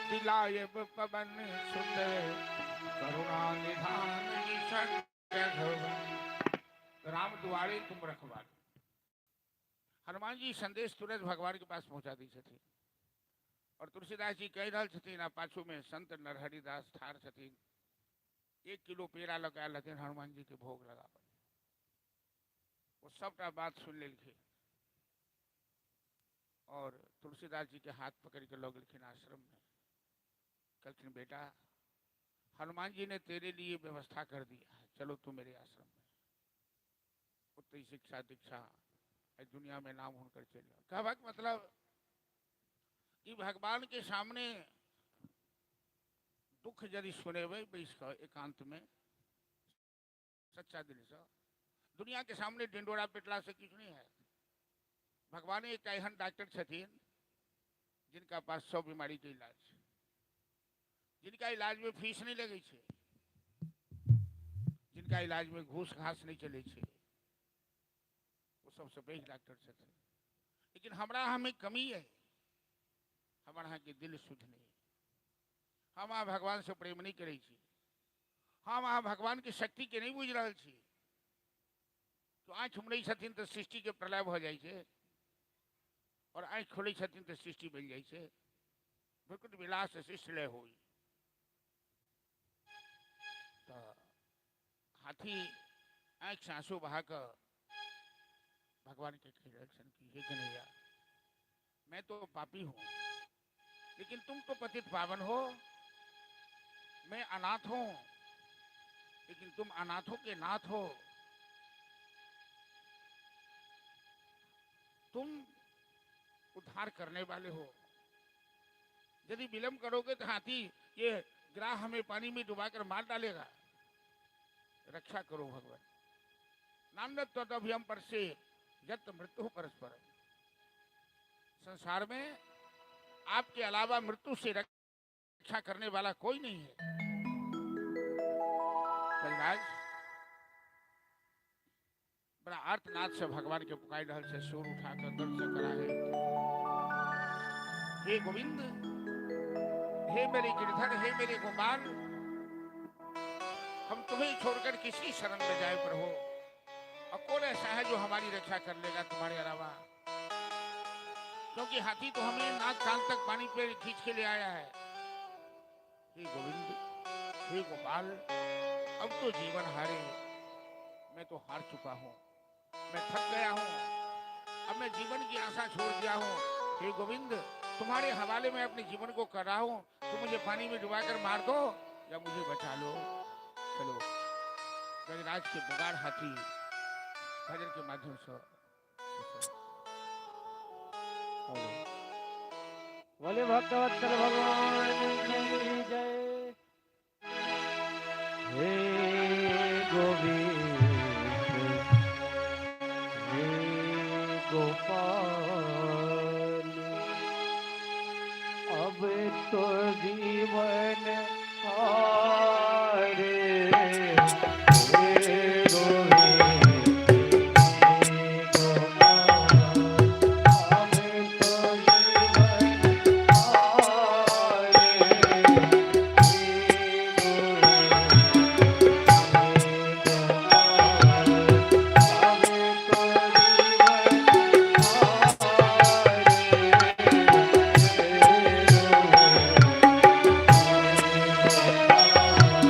दिलायब पवन सुत करुणा निधान राम दुआरे तुम रखवाले। हनुमान जी संदेश तुरंत भगवान के पास पहुंचा दै छथिन। और तुलसीदास जी कहि रहल छथिन आ पाछू में संत नरहरिदास ठाढ़ छथिन, 1 किलो पेड़ा लऽ के आयल हथिन हनुमान जी के भोग लगाबऽ। ओ सबटा बात सुनि लेलखिन और तुलसीदास जी के हाथ पकड़ के लऽ गेलखिन आश्रम में। कहलखिन बेटा हनुमान जी ने तेरे लिए व्यवस्था कर दिया है, चलो तू मेरे आश्रम में। ओतहि शिक्षा दीक्षा एहि दुनिया में नाम हुनकर चलि रहल। कहबाक मतलब कि भगवान के सामने दुख यदि सुनेबै बैस कऽ एकांत में सच्चा दिल से, दुनिया के सामने डिंडोरा पिटला से किछु नहीं है। भगवान एक एहन डॉक्टर छथिन जिनका पास सब बीमारी के इलाज छै, जिनका इलाज में फीस नहीं लगै छै, जिनका इलाज में घूस घास नहीं चलै छै, वो सबसे पैघ डॉक्टर छथिन। लेकिन हमरा अहाँमे कमी है, हमर अहाँके दिल शुद्ध नहीं है, हम अहाँ भगवान से प्रेम नहीं करै छी, हम अहाँ भगवान के शक्ति के नहीं बुझि रहल छी। तो आँखि मुनै छथिन तऽ सृष्टि के प्रलय भऽ जाइ छै और आँखि खोलै छथिन तऽ सृष्टि बनि जाइ छै। भृकुट विलास सृष्टि लय होई। तऽ हाथी आँखि से आंसू बहा कऽ भगवान के कहि रहल छनि कि हे कन्हैया, मैं तो पापी हूँ लेकिन तुम तो पतित पावन हो, मैं अनाथ हूँ लेकिन तुम अनाथों के नाथ हो, तुम उद्धार करने वाले हो। यदि विलंब करोगे तो हाथी ये ग्राह हमें पानी में डुबाकर मार डालेगा। रक्षा करो भगवान। नान्यत्वदभ्यम पर से यत मृत्यु परस्पर। संसार में आपके अलावा मृत्यु से रक्षा करने वाला कोई नहीं है। कविराज बड़ा आर्तनाद से भगवान के पुकार रहल छै, सुर उठाकर दर्द से कराहे, हे गोविंद, हे मेरे गिरधर, हे मेरे गोपाल, हम तुम्हें छोड़कर किसी शरण में जाए प्रभु, और कौन ऐसा है जो हमारी रक्षा कर लेगा तुम्हारे अलावा? क्योंकि हाथी तो हमें नाक कान तक पानी पे खींच के ले आया है। हे गोविंद, हे गोपाल, अब तो जीवन हारे, मैं तो हार चुका हूँ, मैं थक गया हूँ, अब मैं जीवन की आशा छोड़ दिया हूँ। हे गोविंद, तुम्हारे हवाले में अपने जीवन को कर रहा हूँ, तुम मुझे पानी में डुबा कर मार दो या मुझे बचा लो। चलो गजराज के बगाड़ हाथी भजन के माध्यम से। बोले भक्तवत्सल भगवान की जय। हे गोविंद, हे गोपाल, अब तो जीवन हारे, हे गोविंद, हे गोपाल, अब तो जीवन हारे, हे गोविंद, हे गोपाल, अब तो जीवन हारे, हे गोविंद, हे गोपाल,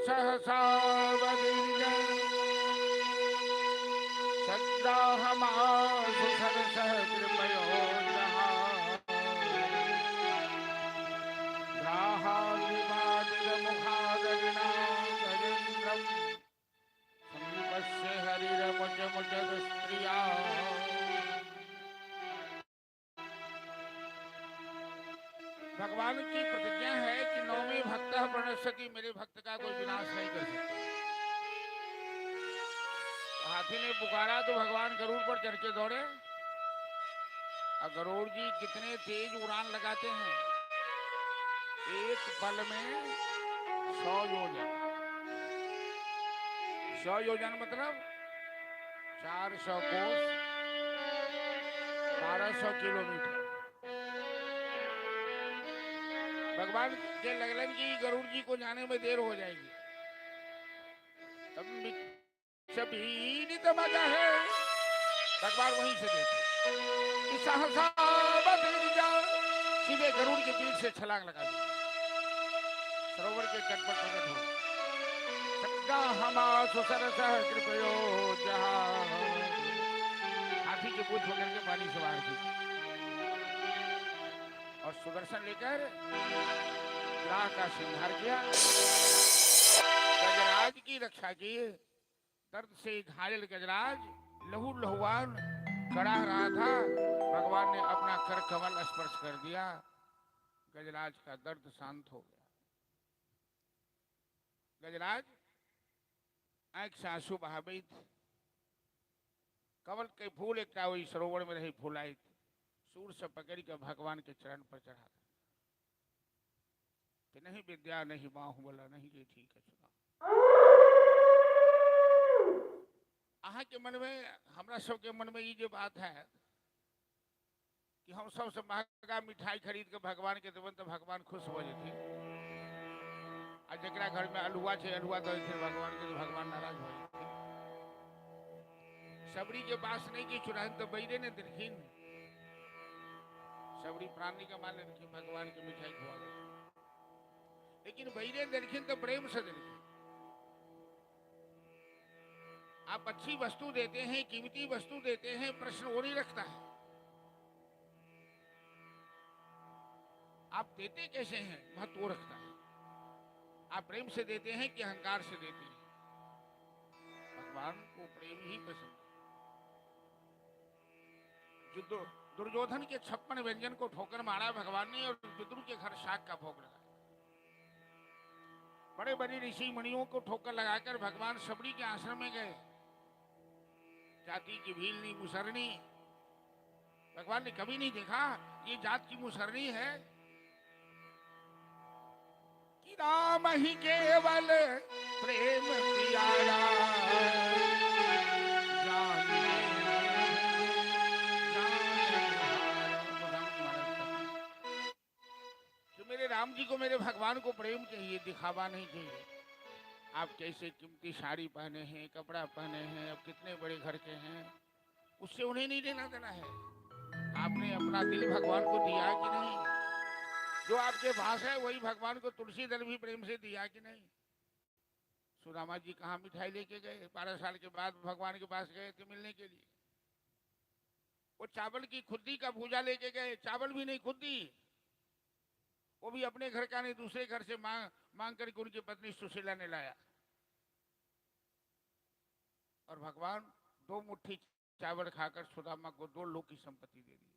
सहसा भगवान की प्रतिज्ञा है कि नौमी भक्त प्रणश्यति, मेरे भक्त का कोई विनाश नहीं कर सकता। हाथी ने पुकारा तो भगवान गरुड़ पर चढ़ के दौड़े। और गरुड़ जी कितने तेज उड़ान लगाते हैं, एक पल में 100 योजन। 100 योजन मतलब 400 कोस, 1200 किलोमीटर। भगवान के लगलन की गरुड़ जी को जाने में देर हो जाएगी। तब मजा है, भगवान वहीं से देते। सीधे गरुड़ के पीठ से छलांग लगा दी, सरोवर के तट पर प्रकट हो। हाथी के पूंछ पकड़ के पानी से बाहर की और सुदर्शन लेकर ग्राह का श्रृंगार किया, गजराज की रक्षा की। दर्द से घायल गजराज लहू लहुआन कड़ा रहा था। भगवान ने अपना कर कमल स्पर्श कर दिया, गजराज का दर्द शांत हो गया। गजराज आंख से आंसू बहाबित, कमल के फूल एक वही सरोवर में रही फूलायित, सूर से पकड़ के भगवान के चरण पर चढ़ा कि नहीं विद्या नहीं बाहुबला नहीं, ये ठीक है। सुना अहाँ के मन में, हमरा सबके मन में ये जो बात है कि हम सबसे महंगा मिठाई खरीद के भगवान के देवन तो भगवान खुश हो जेथिन, आ जकरा घर में अलुआ छै अलुआ दे भगवान के तो भगवान नाराज हो जेथिन। सबरी के बास नहीं की चुराहन तो बैरे ने देलखिन, सबरी प्राणी के मान लेलखिन भगवान के मिठाई खुआ देलखिन, लेकिन बैरे देलखिन तो प्रेम से देलखिन। आप अच्छी वस्तु देते हैं, कीमती वस्तु देते हैं, प्रश्न वो नहीं रखता है। आप देते कैसे हैं महत्व वो रखता है। आप प्रेम से देते हैं कि अहंकार से देते हैं? भगवान को प्रेम ही पसंद है। जो दुर्योधन के 56 व्यंजन को ठोकर मारा भगवान ने और विदुर के घर शाक का भोग लगाया। बड़े बड़े ऋषि मुनियों को ठोकर लगाकर भगवान सबरी के आश्रम में गए। जाति की भीलनी मुसरनी भगवान ने कभी नहीं देखा, ये जात की मुसरनी है कि राम ही केवल प्रेम प्यारा कि मेरे राम जी को, मेरे भगवान को प्रेम चाहिए, दिखावा नहीं चाहिए। आप कैसे कीमती साड़ी पहने हैं, कपड़ा पहने हैं, आप कितने बड़े घर के हैं, उससे उन्हें नहीं लेना देना है। आपने अपना दिल भगवान को दिया कि नहीं? जो आपके पास है वही भगवान को तुलसी दल भी प्रेम से दिया कि नहीं? सुदामा जी कहाँ मिठाई लेके गए? 12 साल के बाद भगवान के पास गए थे मिलने के लिए। वो चावल की खुद्दी का भूजा लेके गए, चावल भी नहीं खुद्दी, वो भी अपने घर का नहीं, दूसरे घर से मांग मांग करके उनकी पत्नी सुशीला ने लाया। और भगवान 2 मुट्ठी चावल खाकर सुदामा को 2 लोक की संपत्ति दे दी।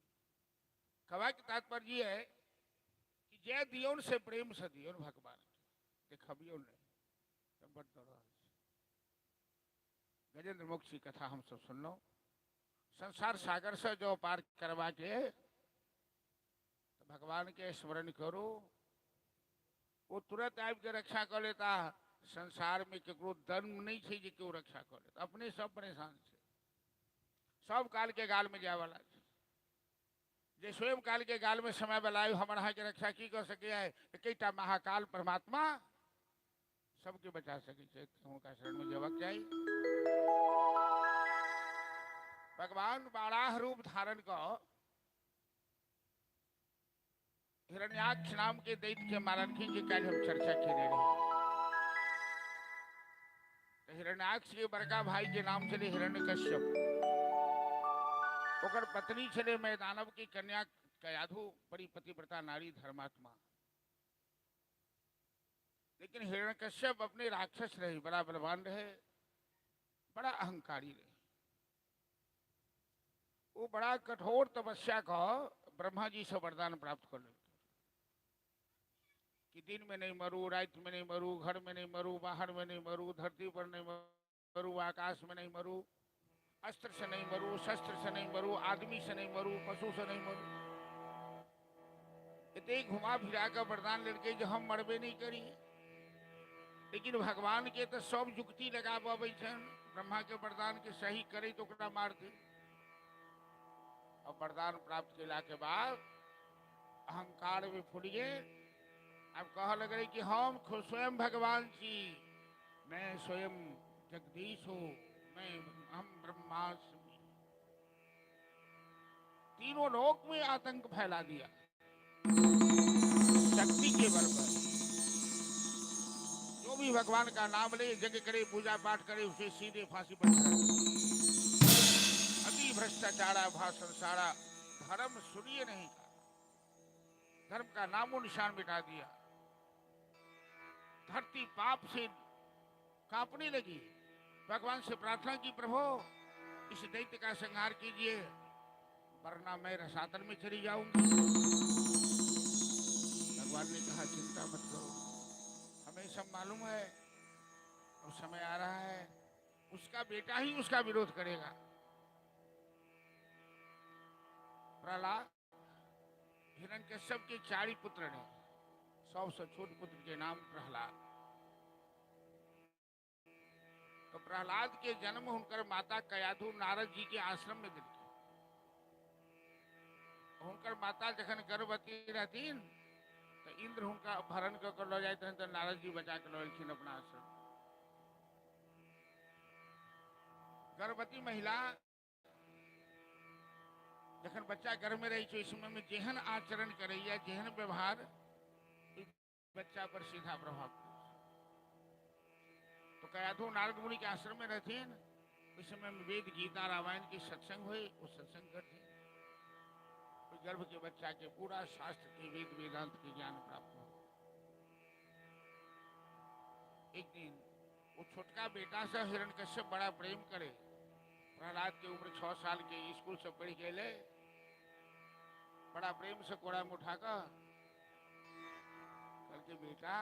कवा के तात्पर्य ये है कि जय दियोन से प्रेम से दियोन भगवान देखबियो नहीं। गजेंद्र मोक्ष की कथा हम सब सुन लो। संसार सागर से जो पार करवा के तो भगवान के स्मरण करो, वो तुरंत आबि के रक्षा कर लेता। संसार में केकरो धर्म नहीं छै जे केओ रक्षा कर लेता, अपने सब परेशान छै, सब काल के गाल में जाए वाला छै। जे स्वयं काल के गाल में समय वाला हमर अहाँ के रक्षा की कर सके है? एकेटा महाकाल परमात्मा सबके बचा सकै छै। हुनका शरण में जेबाक चाही। भगवान बाराह रूप धारण कऽ हिरण्याक्ष नाम के दैत्य के मारलखिन, जे काल्हि हम चर्चा केने रही। तऽ हिरण्याक्ष के बड़का भाई के नाम छलै हिरण्यकश्यप। ओकर पत्नी छलै मैदानव की कन्या कयाधु, बड़ी पतिव्रता नारी, धर्मात्मा। लेकिन हिरण्यकश्यप अपने राक्षस रहे, बड़ा बलवान रहे, बड़ा अहंकारी रहे। वो बड़ा कठोर तपस्या का ब्रह्मा जी से वरदान प्राप्त कर लेलकै कि दिन में नहीं मरू, रात में नहीं मरू, घर में नहीं मरू, बाहर में नहीं मरू, धरती पर नहीं मरू, आकाश में नहीं मरू, अस्त्र से नहीं मरू, शस्त्र से नहीं मरू, आदमी से नहीं मरू, पशु से नहीं मरू। इतने घुमा फिरा कर वरदान लेलकै जे हम मरबे नहीं करी। लेकिन भगवान के तो सब जुक्ति लगाबऽ अबै छनि, ब्रह्मा के वरदान के सही करे तो ओकरा मार दे। और वरदान प्राप्त केला के बाद अहंकार में फूल गेल। अब कह लगलै कि हम स्वयं भगवान छी, मैं स्वयं जगदीश हूँ, मैं हम ब्रह्मास्मि। तीनों लोक में आतंक फैला दिया शक्ति के बल पर। जो भी भगवान का नाम ले, यज्ञ करे, पूजा पाठ करे, उसे सीधे फांसी पर चढ़ा। अति भ्रष्टाचारा भाषण सारा, धर्म सुनिए नहीं का, धर्म का नामो निशान मिटा दिया। धरती पाप से कांपने लगी। भगवान से प्रार्थना की, प्रभु इस दैत्य का संहार कीजिए, वरना मैं रसातल में चली जाऊंगी। भगवान ने कहा चिंता मत करो, हमें सब मालूम है। अब समय आ रहा है, उसका बेटा ही उसका विरोध करेगा। प्रहलाद हिरण्यकश्यप के 4 पुत्र ने, सबसे छोट पुत्र के नाम प्रहलाद। तो प्रहलाद के जन्म हुनकर माता कयाधु नारद जी के आश्रम में दिलखिन। हुनकर माता जखन गर्भवती रहथिन तो इंद्र हुनका अपहरण कऽ के लऽ जाइत रहनि, तऽ नारद जी बचा के लऽ एलखिन अपना आश्रम। गर्भवती महिला जखन बच्चा गर्भ में रहै छै, ओहि समय में जेहन आचरण करैया, जेहन व्यवहार, ओहि बच्चा पर सीधा प्रभाव पड़ै छै। तो कयाधु नारद मुनि के आश्रम में रहथिन, ओहि समय में वेद गीता रामायण के सत्संग हुए, वो सत्संग करथिन। ओहि गर्भ के बच्चा के पूरा शास्त्र के वेद वेदांत के ज्ञान प्राप्त हो। एक दिन वो छोटका बेटा से हिरण्यकश्यप बड़ा प्रेम करे। प्रहलाद के उम्र 6 साल के, स्कूल से पढ़ गए, बड़ा प्रेम से कोड़ा में उठा कर कहलकै, बेटा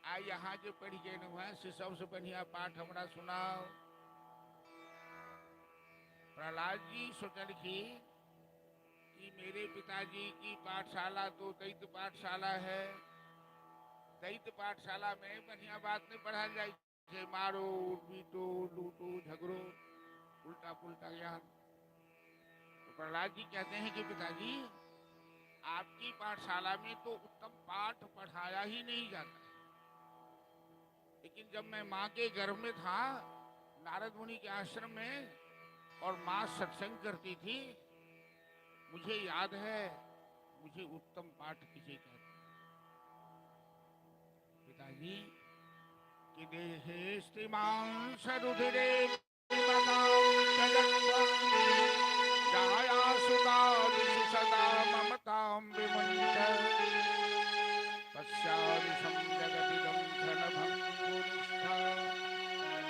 आइ यहाँ जे पढ़ि गेलहुँ हेँ से सबसे बढ़िया पाठ हमरा सुनाओ। प्रहलाद जी सोचलखिन कि मेरे पिताजी की पाठशाला तो दैत्य पाठशाला है, दैत्य पाठशाला में बढ़िया बात नहीं पढ़ायल जाइ छै, मारो पीटो लूटो झगड़ो उल्टा पुल्टा ज्ञान। तो प्रहलाद जी कहते हैं कि पिताजी आपकी पाठशाला में तो उत्तम पाठ पढ़ाया ही नहीं जाता, लेकिन जब मैं माँ के गर्भ में था नारद मुनि के आश्रम में और माँ सत्संग करती थी, मुझे याद है मुझे उत्तम पाठ किसे कहते। पिताजी कि देहे श्रीमान सरुधिरे सदा ममतां विमुञ्च पश्यादिशं जगदिदं क्षणभङ्गुरिष्ठा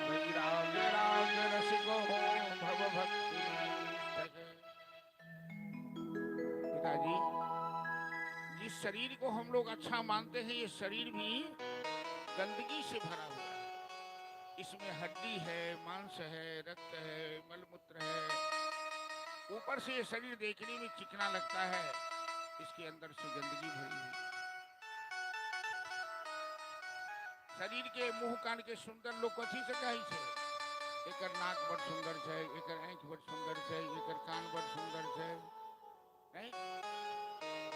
वैराग्य राग रसिको भव भक्ति। पिताजी जिस शरीर को हम लोग अच्छा मानते हैं, ये शरीर भी गंदगी से भरा हुआ है। इसमें हड्डी है, मांस है, रक्त है, मलमूत्र है। ऊपर से ये शरीर देखने में चिकना लगता है, इसके अंदर से गंदगी भरी है। शरीर के मुंह कान के सुंदर लोग कथी से कहै छै? एकर नाक बड़ सुंदर छै, एकर आँखि बड़ सुंदर छै, एकर कान बड़ सुंदर छै, नहीं?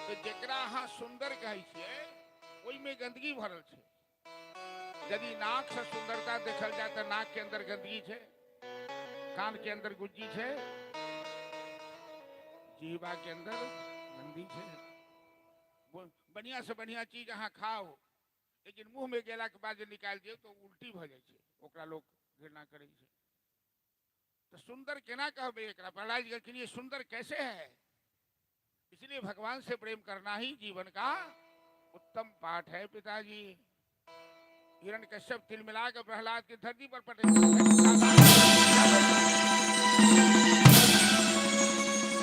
तो जेकरा अहाँ सुंदर कहै छियै ओहिमे गंदगी भरल छै। यदि नाक से सुंदरता देखल जाए तो नाक के अंदर गंदगी छै, कान के अंदर गुज्जी छै, जीवा के अंदर गंदगी छै। बढ़िया से बढ़िया चीज अहाँ खाओ, लेकिन मुंह में गेला के बाद जे निकालि दियौ तो उल्टी भऽ जाइ छै, ओकरा लोक घृणा करै छै। तो सुंदर केना कहबै एकरा? प्रहलाद जी कहलखिन ये सुंदर कैसे है? इसलिए भगवान से प्रेम करना ही जीवन का उत्तम पाठ है पिताजी। हिरण्यकश्यप तिल मिला के प्रहलाद के धरती पर पटक,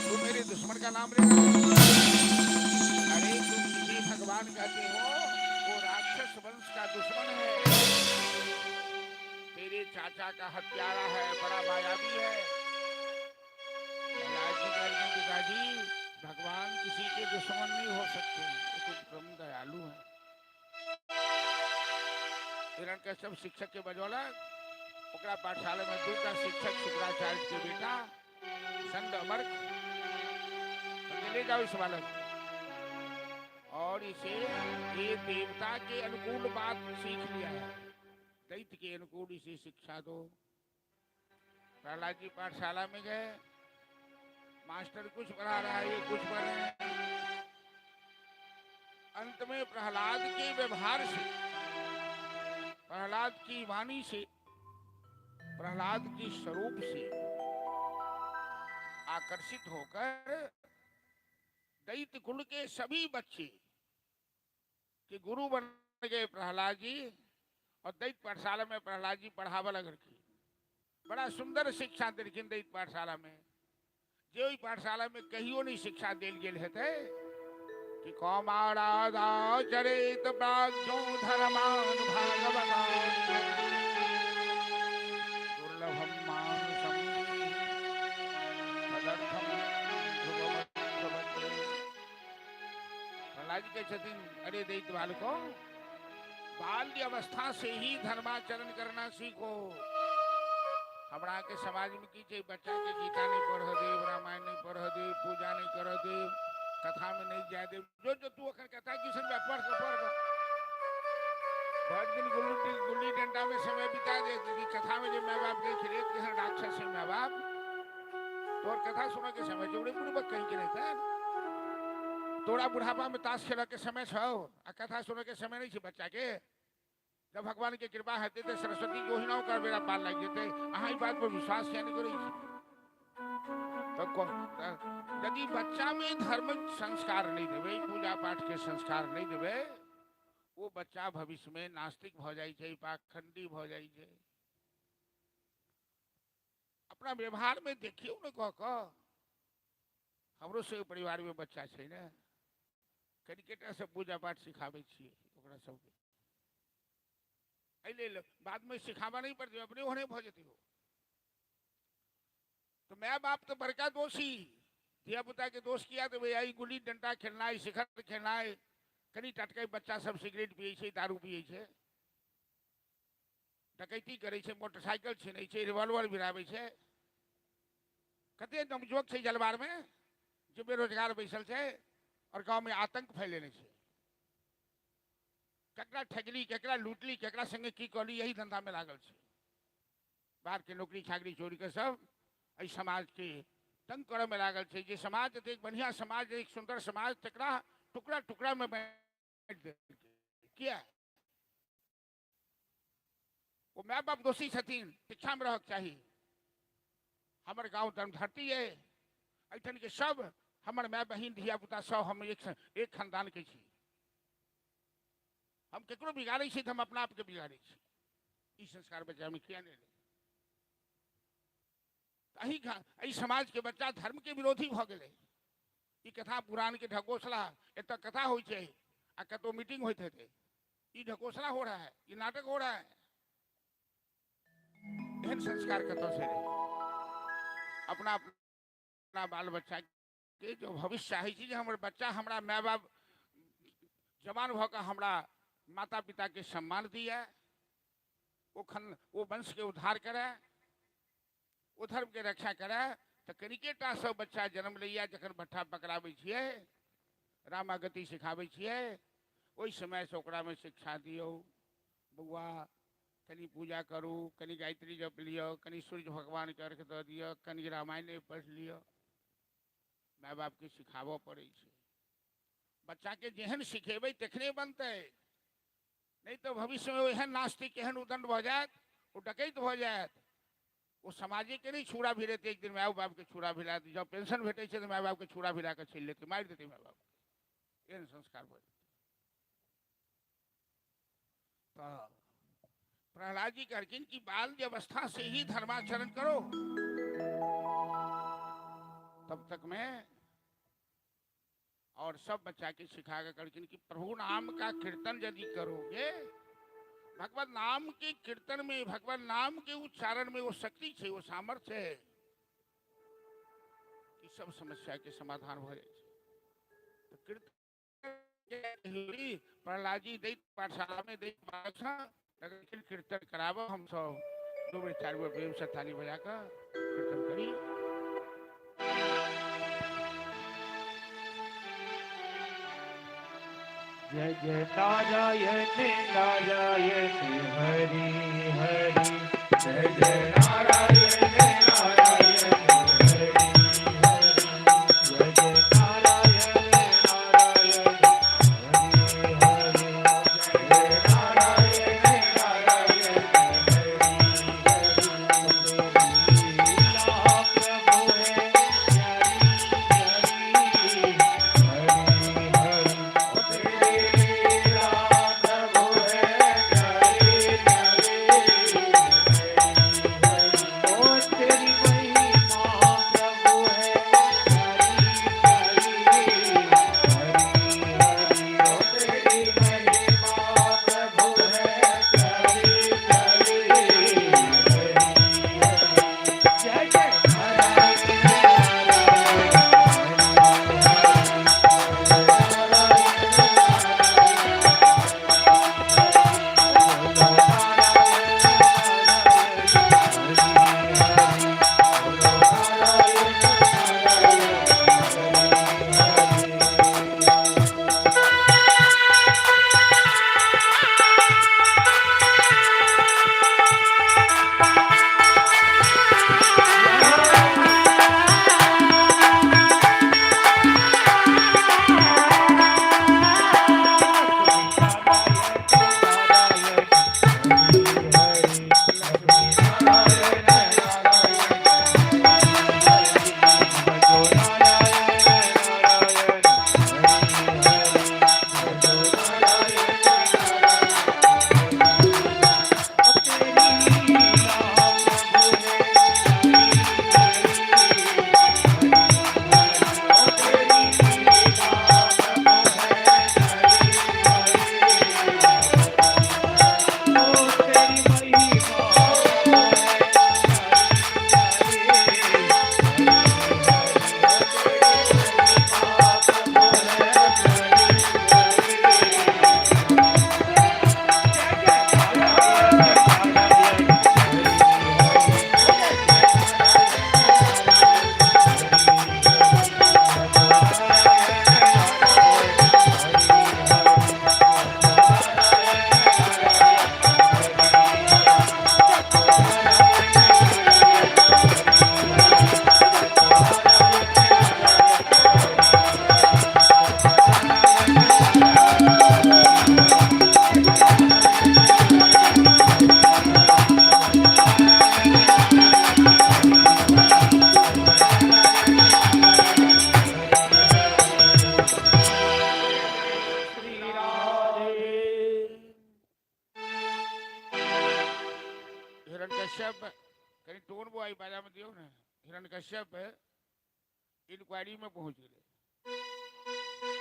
तू मेरे दुश्मन का नाम ले रहा है? अरे तुम किसी भगवान कहते हो, वो राक्षस वंश का दुश्मन है, तेरे चाचा का हत्यारा है, बड़ा मायावी है। प्रहलाद जी कहते पिताजी भगवान किसी के दुश्मन नहीं हो सकते, ये तो परम दयालु है। हिरण्यकश्यप शिक्षक के बजौलक ओकरा पाठशाला में दूटा शिक्षक, शुक्राचार्य के बेटा संत अमर, ले जाओ इस बालक और इसे ये देवता के अनुकूल बात सीख लिया है, दैत्य के अनुकूल इसे शिक्षा दो। प्रहलाद जी पाठशाला में गए, मास्टर कुछ पढ़ा रहा है, ये कुछ पढ़ रहे हैं। अंत में प्रहलाद के व्यवहार से, प्रहलाद की वाणी से, प्रहलाद की स्वरूप से आकर्षित होकर दैत्य कुल के सभी बच्चे के गुरु बन गए प्रहलाद जी। और दैत्य पाठशाला में प्रहलाद जी पढ़ावा लगलखिन, बड़ा सुंदर शिक्षा देलखिन दैत्य पाठशाला में। जे ओहि पाठशाला में कहियो नहीं शिक्षा देल गेल हेतै कि कौमारादाचरित प्राज्ञो धर्मान भागवतान् दुर्लभम मानुषं तदर्थम ध्रुवमध्ववत्। प्रहलाद जी कहै छथिन अरे दैत्य बालको, बाल्य अवस्था से ही धर्माचरण करना सीखो। हमरा के समाज में की छै, बच्चा के गीता नहीं पढ़ देव, रामायण नहीं पढ़ देव, पूजा नहीं कर देव, कथा में नहीं जाए देव। जो जो तू अखन कथा की सुनबे, पढ़ के पढ़ के भर दिन गुल्ली डंडा में समय बिता दे। कथा में जे my बाप के खिले केहन राक्षस है my बाप, तोर कथा सुनऽ के समय जोड़े बुढ़बक कहीं के रहता। तोरा बुढ़ापा में ताश खेल के समय छौ आ कथा सुनऽ के समय नहीं छै बच्चा के। जब भगवान के कृपा हेतै तऽ सरस्वती के ओहिना ओकर बेड़ा पार लागि जेतै। अहाँ ई बात पर विश्वास किया नहीं करै छी? तो यदि बच्चा में धर्म संस्कार नहीं देबै, पूजा पाठ के संस्कार नहीं देबै, वो बच्चा भविष्य में नास्तिक भऽ जाइ छै, पाखंडी भऽ जाइ छै। अपना व्यवहार में देखियौ ने कऽ कऽ। हमरो सबके परिवार में बच्चा छै ने, कनिकेटा से पूजा पाठ सिखाबै छियै ओकरा सबके। एहि लेल बाद में सिखाबऽ नहीं पड़तै, अपने ओहने भऽ जेतै ओ। तो my बाप तो बड़का दोषी, धिया पुता के दोष किया देबै? आई गुल्ली डंडा खेलनाइ, शिखर खेलनाइ, कनि टटकै बच्चा सब सिगरेट पियै छै, दारू पियै छै, डकैती करै छै, मोटरसाइकिल छीनै छै, रिवॉल्वर भिराबै छै। कते नवयुवक छै जलवार में जे बेरोजगार बैसल छै और गाँव में आतंक फैलेने छै। ककरा ठगली, ककरा लूटली, ककरा संगे की कहली, यही धंधा में लागल छै। बाहर के नौकरी चाकरी छोड़ि के सब एहि समाज के तंग करऽ में लागल छै। जे समाज एतेक बढ़िया समाज, एक सुंदर समाज, तकरा टुकड़ा टुकड़ा में बाँटि देलकै। किया? ओ my बाप दोषी छथिन। शिक्षा में रहक चाही। हमर गाँव धर्म धरती है, एहिठाम के सब हमर my बहिन धिया पुता सब हम एक खानदान के छी। हम केकरो बिगाड़ै छी तऽ हम अपना आपके बिगाड़ै छी। ई संस्कार बच्चा में किया नहीं एलै? एहि समाज के बच्चा धर्म के विरोधी भऽ गेलै। ई कथा पुराण के ढकोसला, एतऽ कथा होइ छै आ कतौ मीटिंग होइत हेतै। ई ढकोसला हो रहा है, ई नाटक हो रहा है। एहन संस्कार कतऽ से एलै? अपना अपना बाल बच्चा के जो भविष्य चाहै छी जे हमर बच्चा हमरा my बाप जवान भऽ कऽ हमरा माता पिता के सम्मान दिए, ओ वंश के उद्धार करे, ओ धर्म के रक्षा करे, तऽ कनिकेटा सब बच्चा जन्म लैया, जखन भट्ठा पकड़ाबै छियै, रामागति सिखाबै छियै, ओहि समयसँ ओकरामे शिक्षा दियौ, बौआ कनि पूजा करू, कनि गायत्री जप लिअ, कनि सूर्य भगवानके अर्घ दऽ दिअ, कनि रामायणे पढ़ि लिअ। माय बापके सिखाबऽ पड़ै छै। बच्चा के जेहन सिखेबै तखने बनतै, नहीं तो भविष्य में एहन नास्तिक एहन उदंड भऽ जायत, ओ डकैत भऽ जायत, ओ समाजे के नहीं छुरा भिड़ेतै। एक दिन my बाप के छुरा भिड़ा देतै, जब पेंशन भेटै छै तऽ my बाप के छुरा भिड़ा कऽ छीन लेतै, मारि देतै my बाप के। एहन संस्कार भऽ जेतै। तऽ प्रहलाद जी कहलखिन कि बाल अवस्था से ही धर्माचरण करो, तब तक में और सब बच्चा के सिखा के कहलखिन कि प्रभु नाम का कीर्तन यदि करोगे, भगवान नाम के कीर्तन में, भगवान नाम के उच्चारण में वो शक्ति है, वो सामर्थ्य है कि सब समस्या के समाधान हो जाए। तो कीर्तन प्रहलाद जी दैत पाठशाला में दैत कीर्तन कराबो, हम सब 2 बेर 4 बेर प्रेम से थाली बजा कर कीर्तन करी। जय जय नारायण नारायण हरि हरि, जय जय नारायण नारायण हरि हरि, जय जय नारायण नारायण हरि हरि, जय नारायण नारायण हरि हरि। लीला प्रभु है प्यारी प्यारी हरि हरि, लीला प्रभु है प्यारी प्यारी हरि हरि। ओ तेरी महिमा प्रभु है प्यारी प्यारी हरि हरि, ओ तेरी महिमा प्रभु है प्यारी प्यारी हरि हरि। जय जय नारायण नारायण हरि हरि, हिरण्यकश्यप कहीं टोन वो आई बाजा में दियो ना। हिरण्यकश्यप इंक्वायरी में पहुंच गए।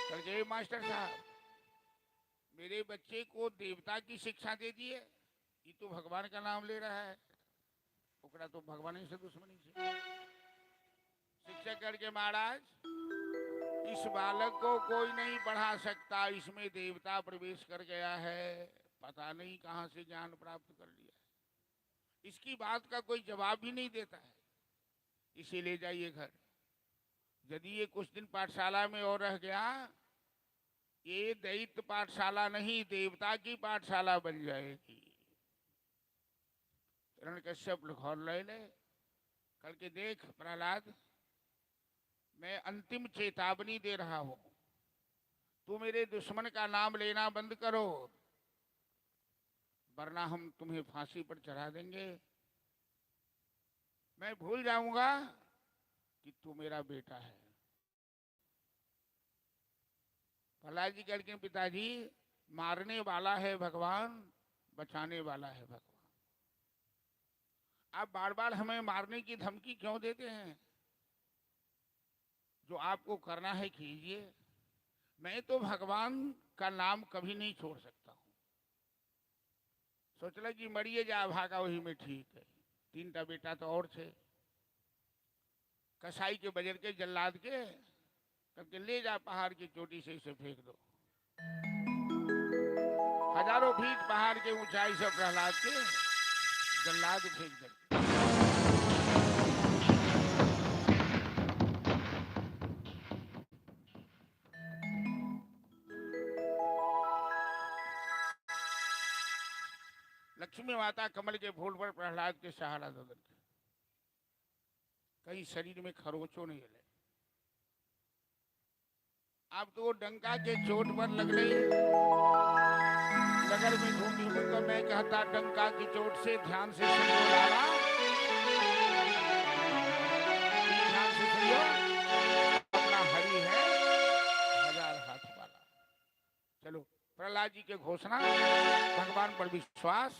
कल मास्टर साहब, मेरे बच्चे को देवता की शिक्षा दे दी है, ये तो भगवान का नाम ले रहा है, ओकरा तो भगवान से दुश्मनी है। शिक्षक करके महाराज, इस बालक को कोई नहीं पढ़ा सकता, इसमें देवता प्रवेश कर गया है, पता नहीं कहाँ से ज्ञान प्राप्त कर लिया है, इसकी बात का कोई जवाब भी नहीं देता है, इसे ले जाइए घर। यदि ये कुछ दिन पाठशाला में और रह गया, ये दैत्य पाठशाला नहीं देवता की पाठशाला बन जाएगी। हिरण्यकश्यप घर ले ले कल के देख प्रहलाद, मैं अंतिम चेतावनी दे रहा हूं, तू मेरे दुश्मन का नाम लेना बंद करो, वरना हम तुम्हें फांसी पर चढ़ा देंगे। मैं भूल जाऊंगा कि तू मेरा बेटा है। प्रहलाद जी कहते हैं, पिताजी मारने वाला है भगवान, बचाने वाला है भगवान। आप बार बार हमें मारने की धमकी क्यों देते हैं? जो आपको करना है कीजिए, मैं तो भगवान का नाम कभी नहीं छोड़ सकता हूं। सोचल कि मरिए जा भागा वही में ठीक है। 3 टा बेटा तो और थे, कसाई के बजर के जल्लाद के करके ले जा पहाड़ की चोटी से इसे फेंक दो। हजारों फीट पहाड़ के ऊंचाई से प्रहलाद के जल्लाद फेंक दे। लक्ष्मी माता कमल के फूल पर प्रहलाद के सहारा दे, कहीं शरीर में खरोचो नहीं ले। अब तो वो डंका के चोट पर लग रही, नगर में घूमी हूं तो मैं कहता डंका की चोट से ध्यान से सुनियो लाला, ध्यान से सुनियो, अपना हरि है हजार हाथ वाला। चलो प्रहलाद जी के घोषणा, भगवान पर विश्वास।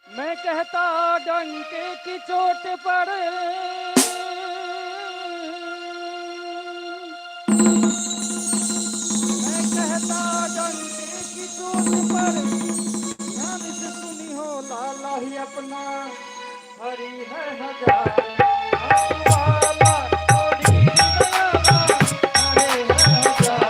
मैं कहता डंके की चोट पर, मैं कहता डंके की चोट पर, ध्यान से सुनी हो लाला ही अपना हरि है हजार वाला, हरि है हजार वाला।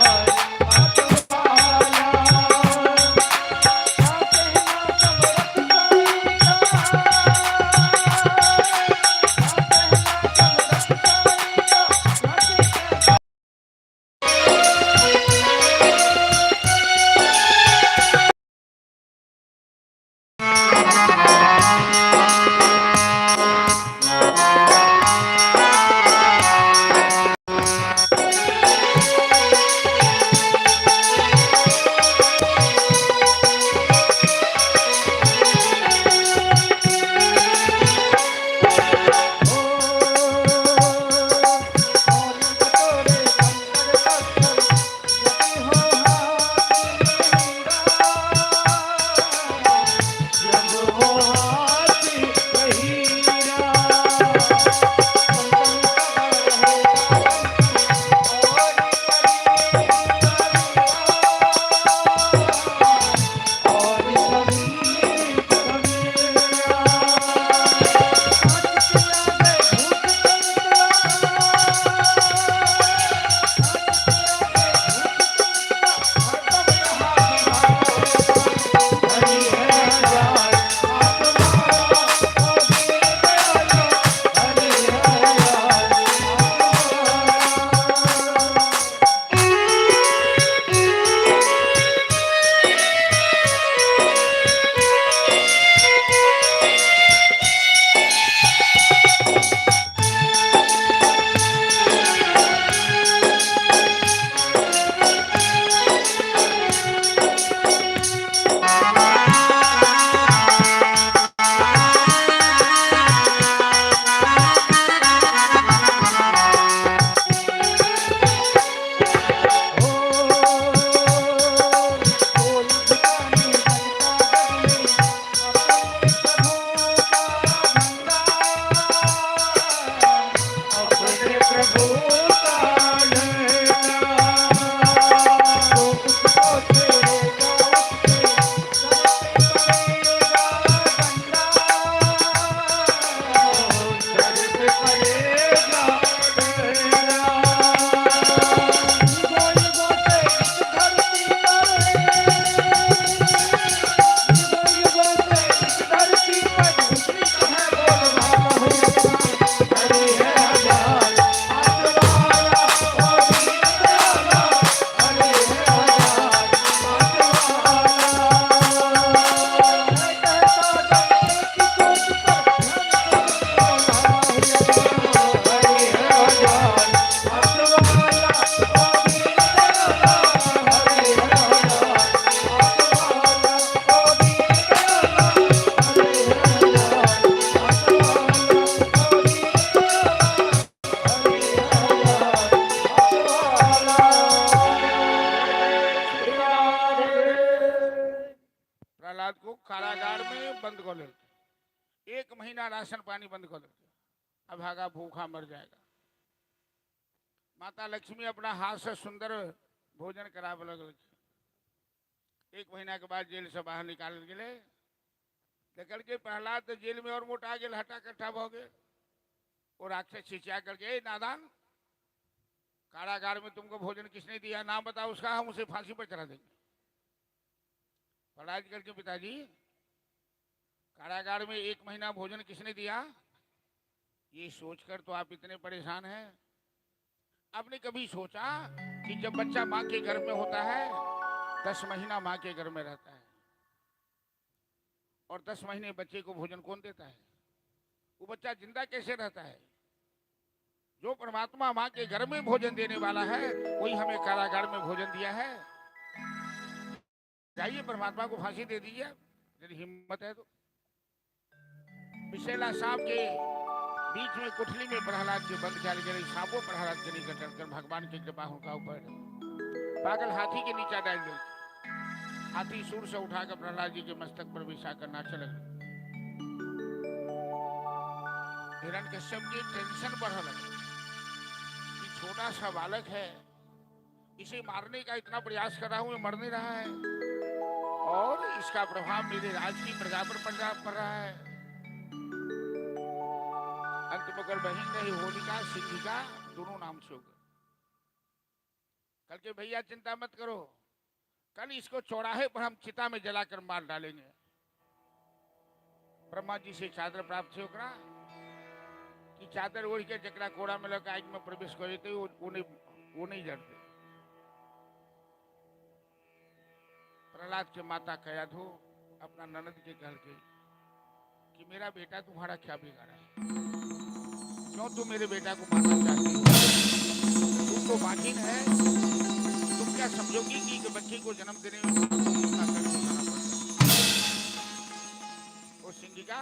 बंद कऽ लेलकै। एक महीना राशन पानी बंद कऽ देलकै। अभागा भूखा मर जाएगा। माता लक्ष्मी अपना हाथ से सुंदर भोजन कराबऽ लगलखिन। एक महीना के बाद जेल से बाहर निकालल गेलै। देखलकै प्रहलाद तऽ जेल में और मोटा गेल, हट्टा कट्टा भऽ गेल। ओ राक्षस चिचिया करके, ए नादान, कारागार में तुमको भोजन किसने दिया? नाम बताओ उसका, हम उसे फांसी पर चढ़ा देंगे। प्रहलाद करके, पिताजी कारागार में एक महीना भोजन किसने दिया? ये सोचकर तो आप इतने परेशान हैं। आपने कभी सोचा कि जब बच्चा माँ के गर्भ में होता है, 10 महीना माँ के गर्भ में रहता है, और 10 महीने बच्चे को भोजन कौन देता है? वो बच्चा जिंदा कैसे रहता है? जो परमात्मा माँ के गर्भ में भोजन देने वाला है, वही हमें कारागार में भोजन दिया है। जाइए परमात्मा को फांसी दे दीजिए, यदि हिम्मत है तो। विशेला साहब के बीच में कोठली में प्रहलाद के बंद किया गया। सांपों प्रहलाद के नहीं कटल, भगवान की कृपा उनका ऊपर। पागल हाथी के नीचा डाल दे, हाथी सुर से उठाकर प्रहलाद जी के मस्तक पर बिछा कर नाचे लगे। हिरण्यकश्यप की टेंशन बढ़ने लगे कि छोटा सा बालक है, इसे मारने का इतना प्रयास कर रहा हूं, ये मर नहीं रहा है, और इसका प्रभाव मेरे राज की प्रजा पर पड़ रहा है। अंत में ओकर बहिन रही होलिका, सिंहिका, दोनों नाम से हो गए। कल के भैया चिंता मत करो, कल इसको चौराहे पर हम चिता में जलाकर मार डालेंगे। ब्रह्मा जी से चादर प्राप्त है ओकरा कि चादर ओढ़ के जकरा कोड़ा में लगा आग में प्रवेश कर जेतै, वो नहीं जरते। प्रहलाद के माता कयाधु अपना ननद के कहल के कि मेरा बेटा तुम्हारा क्या बिगाड़ा है, क्यों तुम मेरे बेटा को मारना चाहती हो? तुम तो बाकिन है, तुम क्या समझोगी कि बच्चे को जन्म देने में कितना कष्ट उठाना पड़ता है। वो सिंहिका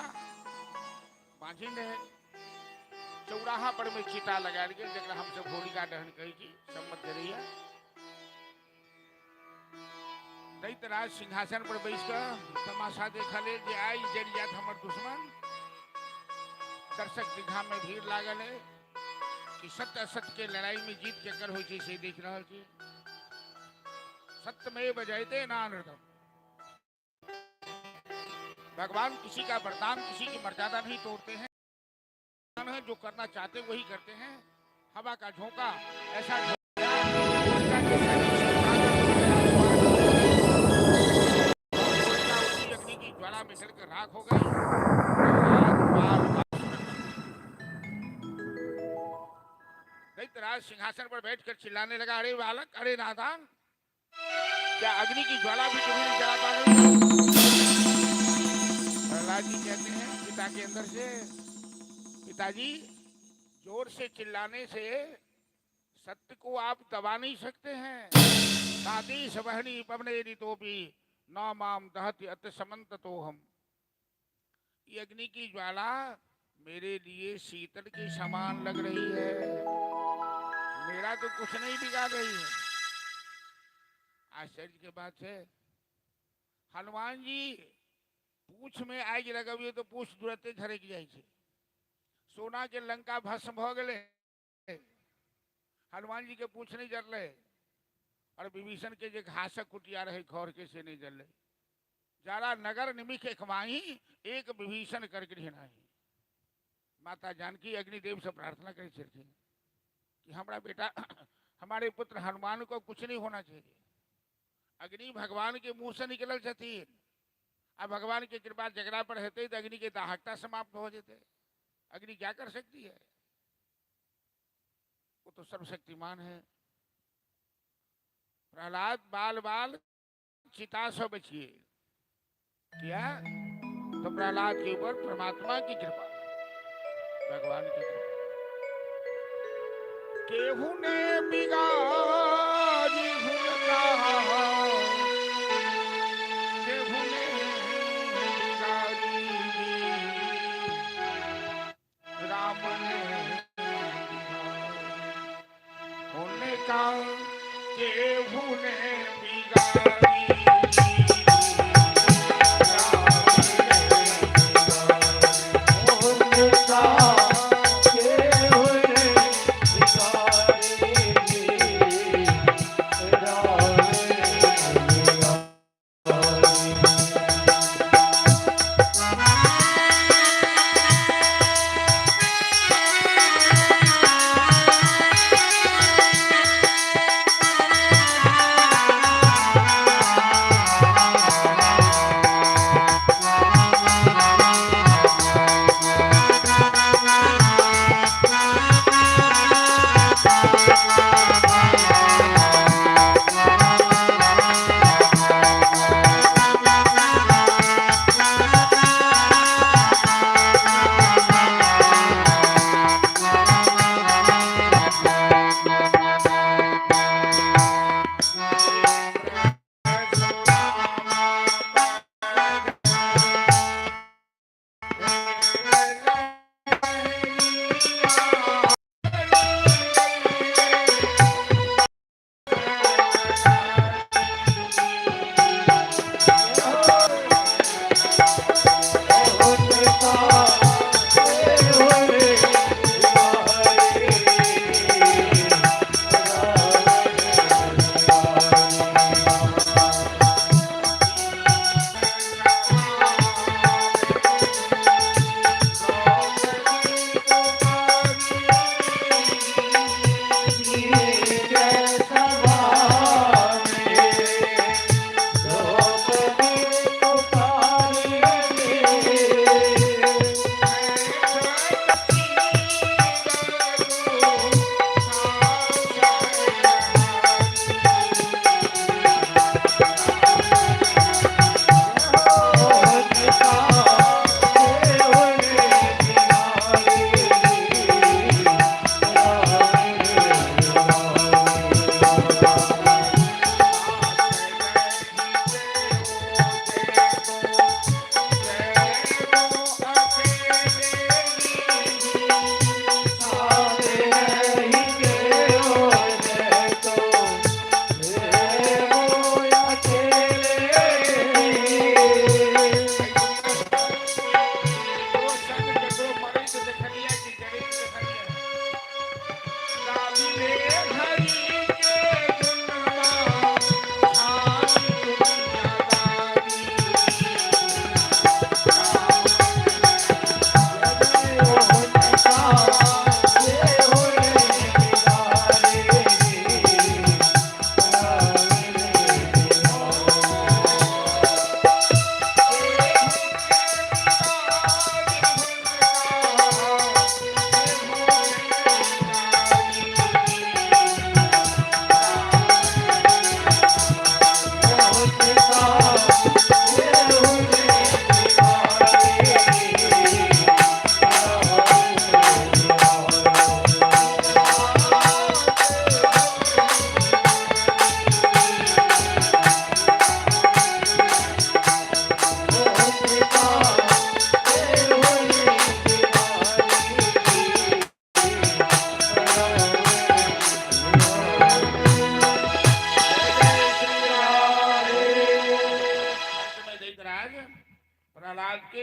बांझिन है, चौराहा पर में चिता लगायल गेल, जकरा हमसब होलिका दहन कहै छी, सम्मत जरैया। दैत्यराज सिंहासन पर बैस कऽ तमाशा देखल जे आइ जरि जायत हमर दुश्मन। दर्शक दीघा में भीड़ लागल है कि सत्य असत्य के लड़ाई में जीत केकर होइ छै से देख रहल छी। सत्यमेव जयते नानृतम। भगवान किसी का वरदान, किसी की मर्यादा नहीं तोड़ते हैं, जो करना चाहते वही करते हैं। हवा का झोंका ऐसा अग्नि की ज्वाला में जलकर राख हो गई। दैत्यराज सिंहासन पर बैठकर चिल्लाने लगा, अरे बालक, अरे नादान, क्या अग्नि की ज्वाला भी तुम्हें नहीं जला पा रही? प्रहलाद जी कहते हैं पिता के अंदर से, पिताजी जोर से चिल्लाने से सत्य को आप दबा नहीं सकते हैं। सादी सबहनी पवने रितोपी न माम दहति अत समंत तो हम। ये अग्नि की ज्वाला मेरे लिए शीतल के समान लग रही है, मेरा तो कुछ नहीं बिगाड़ रही है। आश्चर्य के बात है, हनुमान जी पूछ में आगि लगबियो तो पूछ तुरंते झरकि जाइ छै। सोना के लंका भस्म भ गेलै, हनुमान जी के पूछ नहीं जरलै, और विभीषण के जे घासक कुटिया रहे घर के से नहीं जरलै। जारा नगर निमिख एक माही, एक विभीषण कर गृह नाही। माता जानकी अग्निदेव से प्रार्थना करै छलखिन कि हमारा बेटा, हमारे पुत्र हनुमान को कुछ नहीं होना चाहिए। अग्नि भगवान के मुंह से निकलल छथिन, आ भगवान के कृपा जकरा पर हेतै तऽ अग्नि के दाहकता समाप्त हो जेतै। अग्नि क्या कर सकती है? वो तो सर्वशक्तिमान है। प्रहलाद बाल बाल चिता से बचिए किया तो प्रहलाद के ऊपर परमात्मा की कृपा, भगवान की कृपा। केहू ने बिगाड़ी हुनका, केहू ने बिगाड़ी, राम ने हुनका, केहू ने बिगाड़ी, राम ने।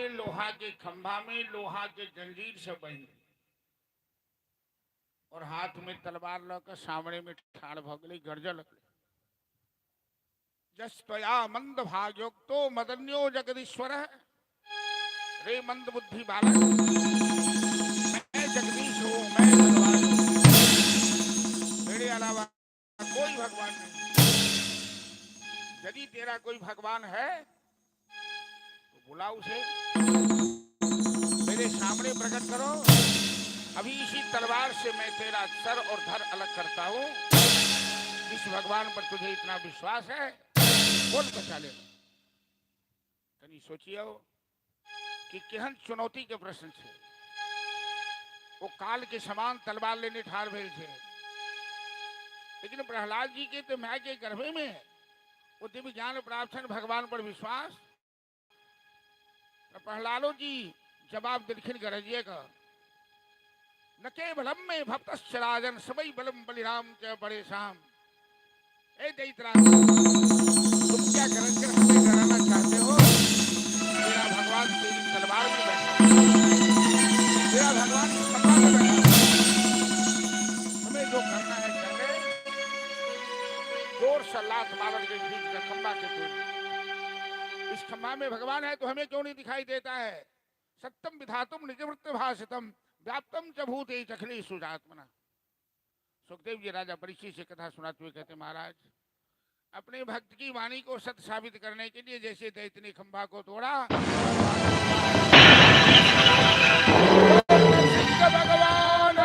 के लोहा के खंभा में लोहा के जंजीर से बंध और हाथ में तलवार लकर सामने में ठाड़ भ गेलै, गरजऽ लगलै। जस्त्वया मंद भाग्योक्तो मदन्यो जगदीश्वर, रे मंद बुद्धि बालक, मैं जगदीश हूं, मैं भगवान हूं, मेरे अलावा कोई भगवान नहीं। यदि तेरा कोई भगवान है तो बुला उसे, मेरे सामने प्रकट करो। अभी इसी तलवार से मैं तेरा सर और धर अलग करता हूं। इस भगवान पर तुझे इतना विश्वास है, कौन बचा लेगा? कनी सोचियो कि केहन चुनौती के प्रश्न छे। वो काल के समान तलवार लेने ठाड़ भेल छे, लेकिन प्रहलाद जी के तो my के गर्भे में वो दिव्य ज्ञान प्राप्त छनि, भगवान पर विश्वास। तो प्रहलादो जी जवाब देलखिन गरजिए का, न केवलम में भक्तश्च राजन सबई बलम बलिराम च बड़े शाम। ए दैतराज, तुम क्या गरज कर हमें डराना चाहते हो? मेरा भगवान तेरी तलवार में बैठा, मेरा भगवान इस खंभा में बैठा, हमें जो करना है कर ले। जोर से लात मारल के खींच कर खंभा के तोड़। इस खंभा में भगवान है तो हमें क्यों नहीं दिखाई देता है? सत्यम विधातुम निजवृत्त भाषितम व्याप्तम च भूते चखली सुजात्मना। सुखदेव जी राजा परीक्षित से कथा सुनाते हुए कहते, महाराज अपने भक्त की वाणी को सत्य साबित करने के लिए जैसे दैत्य ने खंभा को तोड़ा, भगवान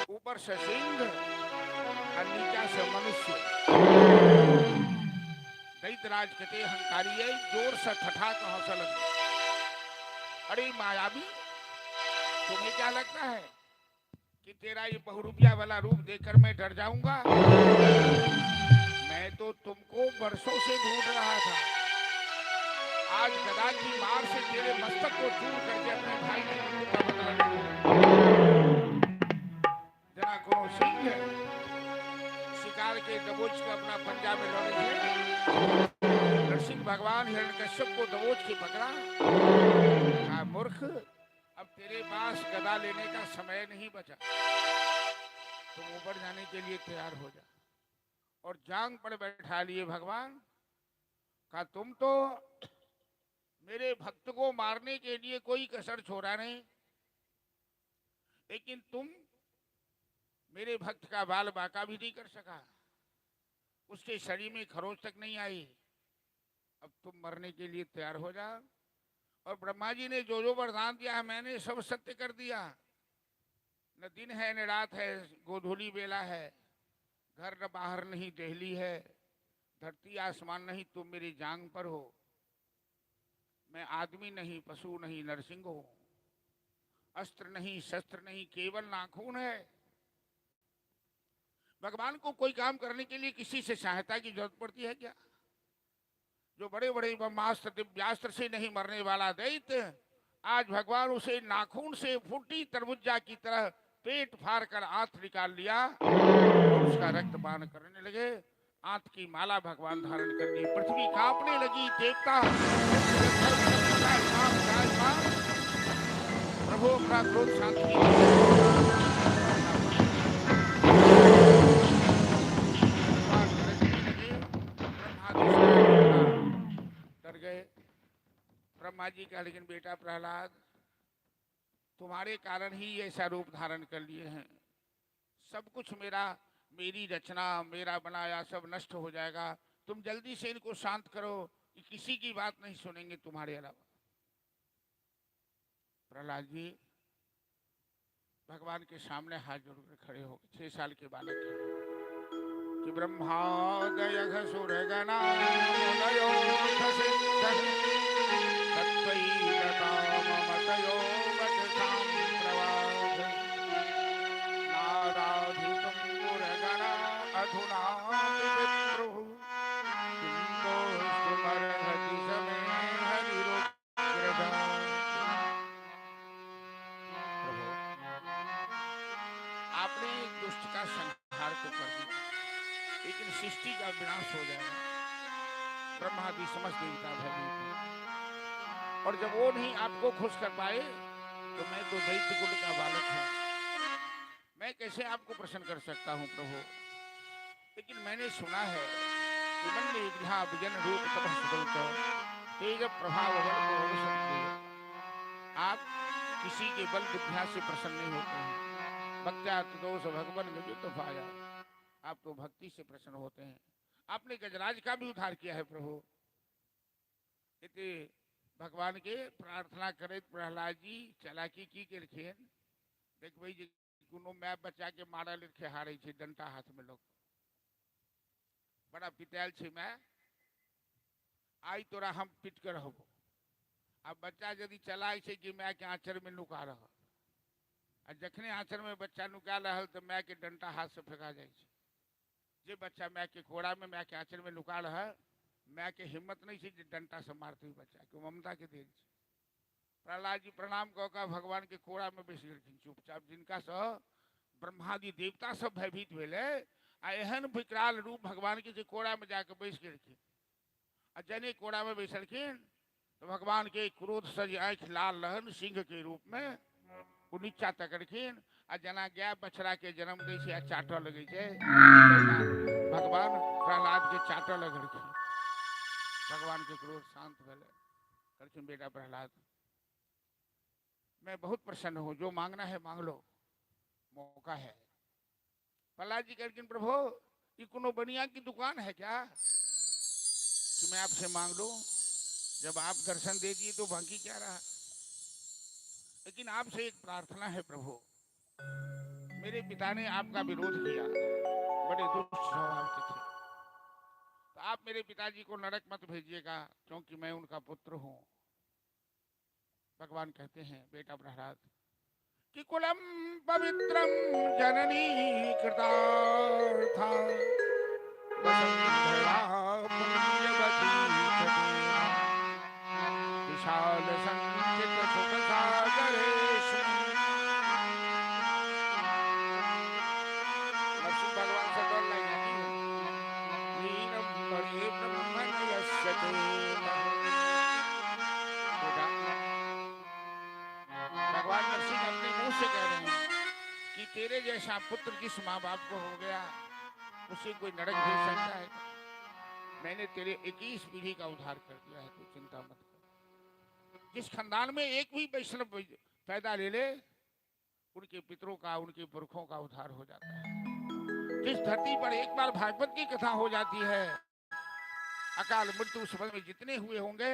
ऊपर से सिंह और नीचा से मनुष्य। दैत्यराज कहते अहंकारी है, जोर से ठठा के हंस लगे। अरे मायावी, तुम्हें क्या लगता है कि तेरा ये बहुरूपिया वाला रूप देखकर मैं डर जाऊंगा? मैं तो तुमको बरसों से ढूंढ रहा था, आज गदा की मार से तेरे मस्तक को चूर करके अपने भाई की मृत्यु का बदला लूंगा। जना कोनो सिंह है शिकार के दबोच के अपना पंजा में लड़े थे, नरसिंह भगवान हिरण्यकश्यप को दबोच के पकड़ा। कहा मूर्ख, अब तेरे पास गदा लेने का समय नहीं बचा, तुम ऊपर जाने के लिए तैयार हो जा। और जांग पर बैठा लिए भगवान। कहा तुम तो मेरे भक्त को मारने के लिए कोई कसर छोड़ा नहीं, लेकिन तुम मेरे भक्त का बाल बाका भी नहीं कर सका, उसके शरीर में खरोच तक नहीं आई, अब तुम मरने के लिए तैयार हो जा। और ब्रह्मा जी ने जो जो वरदान दिया है मैंने सब सत्य कर दिया। न दिन है न रात है, गोधूली बेला है, घर न बाहर नहीं देहली है, धरती आसमान नहीं, तुम मेरी जांग पर हो। मैं आदमी नहीं पशु नहीं नरसिंह हूं, अस्त्र नहीं शस्त्र नहीं, केवल नाखून है। भगवान को कोई काम करने के लिए किसी से सहायता की जरूरत पड़ती है क्या? जो बड़े बड़े ब्रह्मास्त्र दिव्यास्त्र से नहीं मरने वाला दैत्य, आज भगवान उसे नाखून से फूटी तरबुज्जा की तरह पेट फाड़ कर आंत निकाल लिया और उसका रक्तपान करने लगे। आंत की माला भगवान धारण कर ली, पृथ्वी कांपने लगी, देवता प्रभु अपना क्रोध शांत डर गए। ब्रह्मा जी का लेकिन बेटा प्रहलाद, तुम्हारे कारण ही ऐसा रूप धारण कर लिए हैं, सब कुछ मेरा, मेरी रचना, मेरा बनाया सब नष्ट हो जाएगा, तुम जल्दी से इनको शांत करो, किसी की बात नहीं सुनेंगे तुम्हारे अलावा। प्रहलाद जी भगवान के सामने हाथ जोड़कर खड़े हो गए, 6 साल के बालक थे कि ब्रह्मादय सुरगणा आपने एक दुष्ट का संहार तो कर दिया, लेकिन सृष्टि का विनाश हो जाएगा। ब्रह्मादि समस्त देवता भयभीत हैं। और जब वो नहीं आपको खुश कर पाए तो मैं तो दैत्य कुल का बालक हूं, मैं कैसे आपको प्रसन्न कर सकता हूं प्रभु। लेकिन मैंने सुना है कि मन विजन रूप तपः सुबलत तेज प्रभाव। आप किसी के बल विद्या से प्रसन्न नहीं होते हैं। भक्त्या दोष भगवान तो पाया, आप तो भक्ति से प्रसन्न होते हैं। आपने गजराज का भी उद्धार किया है प्रभु। इति भगवान के प्रार्थना करे प्रहलाद जी चालाकी की केलखिन। देखबै जे कोनो my बच्चा के मारल लिखे हारे छै डंटा हाथ में लोग बड़ा पितायल छै my, आई तोरा हम पिट के रहबो। आ बच्चा यदि चलाय छै कि my के आंचर में नुका रहल, आ जखने आंचर में बच्चा नुका रहल तो my के डंटा हाथ से फेंका जाइ छै। जे बच्चा my के कोरा में my के आंचर में नुका रहल, my के हिम्मत नहीं छै जे डंटा से मारते बच्चा के, ममता के देल छै। प्रहलाद जी प्रणाम कऽ कऽ भगवान के कोरा में बैस गेलखिन चुपचाप, जिनका से ब्रह्मादि देवता सब भयभीत भेलै। आ एहन विकराल रूप भगवान के जे कोरा में जाके बैस गेलखिन, आ जने कोरा में बैसलखिन तो भगवान के क्रोध से जे आँखि लाल रहन सिंह के रूप में, ओ नीचा तकलखिन आ जना गाय बछड़ा के जन्म दै छै आ चाटऽ लगै छै, भगवान प्रहलाद के चाटऽ लगलखिन। भगवान के क्रोध शांत भेलै, कहलखिन बेटा प्रहलाद मैं बहुत प्रसन्न हूँ, जो मांगना है मांग लो, मौका है। प्रहलाद जी कहलखिन प्रभु ये कोनो बनिया की दुकान है क्या कि मैं आपसे मांग लूं? जब आप दर्शन दे दिए तो बाकी क्या रहा। लेकिन आपसे एक प्रार्थना है प्रभु, मेरे पिता ने आपका विरोध किया, बड़े दुष्ट स्वभाव के थे, तो आप मेरे पिताजी को नरक मत भेजिएगा क्योंकि मैं उनका पुत्र हूं। भगवान कहते हैं बेटा प्रहलाद कि कुलम पवित्रम जननी कृतार्था वसुंधरा पुण्यवती विशाल संचित सुख सागरेषु। नरसिंह भगवान से डर लग जाती है। नीरम बड़े ब्रह्मण यस्य बेटा भगवान नरसिंह अपने मुंह से कह रहे हैं कि तेरे जैसा पुत्र जिस माँ बाप को हो गया उसे कोई नरक भेज सकता है? मैंने तेरे 21 पीढ़ी का उद्धार कर दिया है, तू चिंता मत कर। जिस खानदान में एक भी वैष्णव पैदा ले ले, उनके पितरों का उनके पुरखों का उद्धार हो जाता है। जिस धरती पर एक बार भागवत की कथा हो जाती है, अकाल मृत्यु उस समय में जितने हुए होंगे